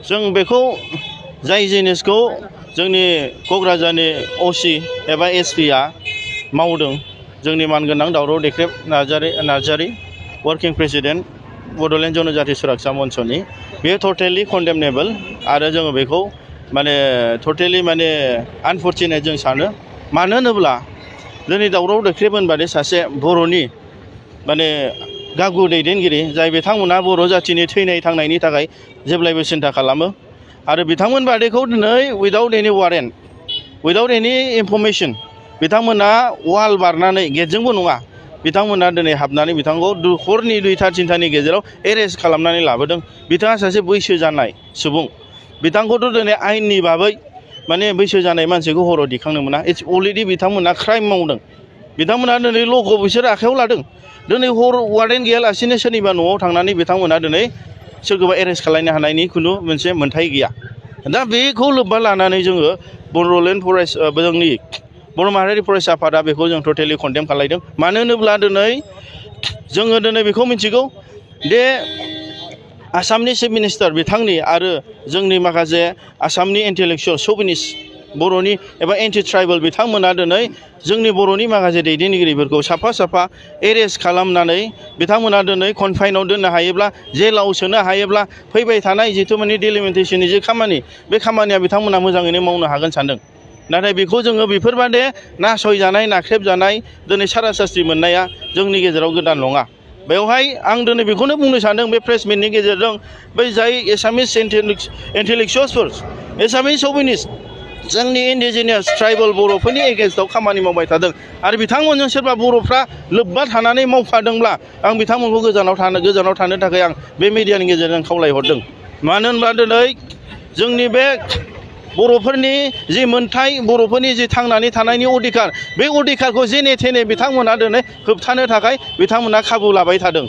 जों बेखौ जाय जिनिसखौ जोंनि क'क्राझारनि असि एबा एसपिआ मावदों जोंनि मानगोनां दावराव देख्रेब नार्जारी वर्किं प्रेसिडेन्ट बड'लेण्ड जनजाति सुरक्षा मन्चनि बेयो टटेलि कन्डेमनेबल आरो जोङो बेखौ माने टटेलि माने आनफर्चुनेट जों सानो मानो होनोब्ला दिनै दावराव देख्रेब होनबादि सासे बर'नि माने गागु दैदेनगिरि जाय बिथांमोना बर' जाथिनि थैनाय थांनायनि थाखाय जेब्लायबो सिन्था खालामो आरो बिथांमोन बादिखौ दिनै उइदाउट एनि वारेन्ट उइदाउट एनि इनफरमेसन बिथांमोना वाल बारनानै गेटजोंबो नङा बिथांमोना दिनै हाबनानै बिथांखौ हरनि 2:30 गेजेराव एरेस्ट खालामनानै लाबोदों। बिथाङा सासे बैसो जानाय सुबुं बिथांखौथ' दिनै आयेननि बाबै माने बैसो जानाय मानसिखौ हराव दिखांनो मोना इट्स अलरेडि बिथांमोना क्राइम मावदों बिथांमोना दिनै ल'खौ बिसोर आखायाव लादों दिनै हर वारेन्ट गैयालासिनो सोरनिबा न'आव थांनानै बिथांमोना दिनै सोरखौबा एरेस्ट खालामनो हानायनि खुनु मोनसे मोन्थाय गैया। दा बेखौ लोब्बा लानानै जोङो बड'लेण्ड जोंनि बर' माहारियारि फरायसा आफादा बेखौ जों टटेलि कन्डेम खालामदों। मानो होनोब्ला दिनै जोङो दिनै बेखौ मिथिगौ दे आसामनि चिफ मिनिस्टार बिथांनि आरो जोंनि माखासे आसामनि इन्टेलेक्सुवेल श'भिनिस्ट बर'नि एबा एन्टि ट्राइबेल बिथांमोना दिनै जोंनि बर'नि माखासे दैदेनगिरिफोरखौ साफा साफा एरेस्ट खालामनानै बिथांमोना दिनै कनफाइनाव दोननो हायोब्ला जेलाव सोनो हायोब्ला फैबाय थानाय जिथु माने डिलिमिटेसननि जे खामानि बे खामानिया बिथांमोना मोजाङैनो मावनो हागोन सानदों। नाथाय बेखौ जोङो बेफोरबादि नासयजानाय नाख्रेबजानाय दिनै सारा सास्ति मोननाया जोंनि गेजेराव गोदान नङा। बेवहाय आं दिनै बेखौनो बुंनो सानदों बे प्रेस मिटनि गेजेरजों बै जाय एसामिस इन्टेलेक्सुवेल्सफोर एसामिस श'भिनिस्ट जोंनि इन्डिजिनियास ट्राइबेल बर'फोरनि एगेन्स्टआव खामानि मावबाय थादों आरो बिथांमोनजों सोरबा बर'फ्रा लोब्बा थानानै मावफादोंब्ला आं बिथांमोनखौ गोजानाव थानो थाखाय आं बे मिडियानि गेजेरजों खावलायहरदों। मानो होनब्ला दिनै जोंनि बे बर'फोरनि जि मोन्थाय बर'फोरनि जि थांनानै थानायनि अधिकार बे अधिकारखौ जेने थेने बिथांमोना दिनै होबथानो थाखाय बिथांमोना खाबु लाबाय थादों।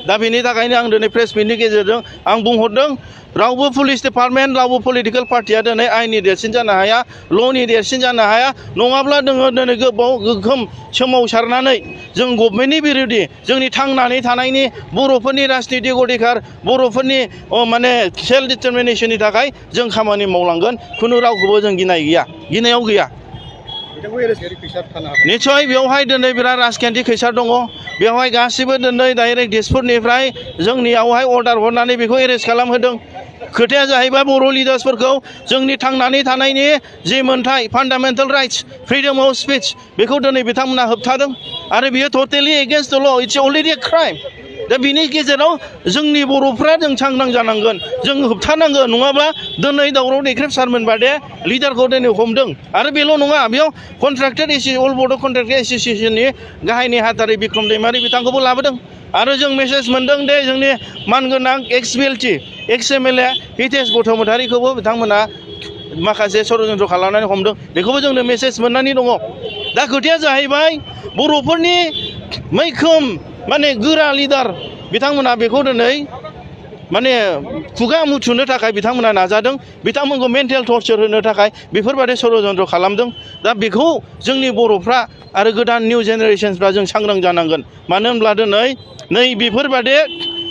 दा बेनि थाखायनो आं दिनै प्रेस मिटनि गेजेरजों आं बुंहरदों रावबो पुलिस डिपार्टमेन्ट रावबो पलिटिकेल पार्टिया दिनै आयेननि देरसिन जानो हाया ल'नि देरसिन जानो हाया नङाब्ला जोङो दिनै गोगोम सोमावसारनानै जों गभर्नमेन्टनि बिरोधि जोंनि थांनानै थानायनि बर'फोरनि राजनितिक अधिकार बर'फोरनि माने सेल्फ डिटारमिनेसननि थाखाय जों खामानि मावलांगोन खुनु रावखौबो जों गिनायाव गैया। निस्सय बेवहाय दिनै बिराद राजखान्थि खैसार दङ बेवहाय गासिबो दिनै डाइरेक्ट दिसपुरनिफ्राय जोंनियावहाय अर्डार हरनानै बेखौ एरेस्ट खालामहोदों। खोथाया जाहैबाय बर' लिडार्सफोरखौ जोंनि थांनानै थानायनि जि मोन्थाय फान्डामेन्टेल राइट्स फ्रिडम अफ स्पिच बेखौ दिनै बिथांमोना होबथादों आरो बियो totally against the law' it's already a crime. दा बिनि गेजेराव जोंनि बर'फ्रा जों सांग्रां जानांगोन जों होबथानांगोन नङाब्ला दिनै दावराव देख्रेब सारमोन बादे लिडारखौ दिनै हमदों आरो बेल' नङा बेयाव कन्ट्राक्टेड अल बड' कन्ट्राक्टेड एस'सिएशननि गाहाय नेहाथारि बिक्रम दैमारि बिथांखौबो लाबोदों आरो जों मेसेज मोन्दों दे जोंनि मानगोनां एक्स बिएलटि एक्स एमएलए हितेश बसुमतारीखौबो बिथांमोना माखासे षड्यन्त्र खालामनानै हमदों बेखौबो जोंनो मेसेज मोननानै दङ। दा खोथाया जाहैबाय बर'फोरनि मैखोम माने गोरा लिडार बिथांमोना बेखौ दिनै माने खुगा मुथुनो थाखाय बिथांमोना नाजादों बिथांमोनखौ मेन्टेल टर्चार होनो थाखाय बेफोरबादि षड्यन्त्र खालामदों। दा बेखौ जोंनि बर'फ्रा आरो गोदान निउ जेनेरेशनफ्रा जों सांग्रां जानांगोन। मानो होनब्ला दिनै नै बेफोरबादि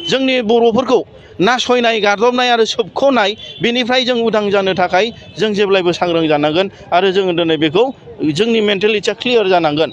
जोंनि बर'फोरखौ नासयनाय गादबनाय आरो सोबख'नाय बेनिफ्राय जों उदां जानो थाखाय जों जेब्लायबो सांग्रां जानांगोन आरो जोङो दिनै बेखौ जोंनि मेन्टेलिटिया क्लियार जानांगोन।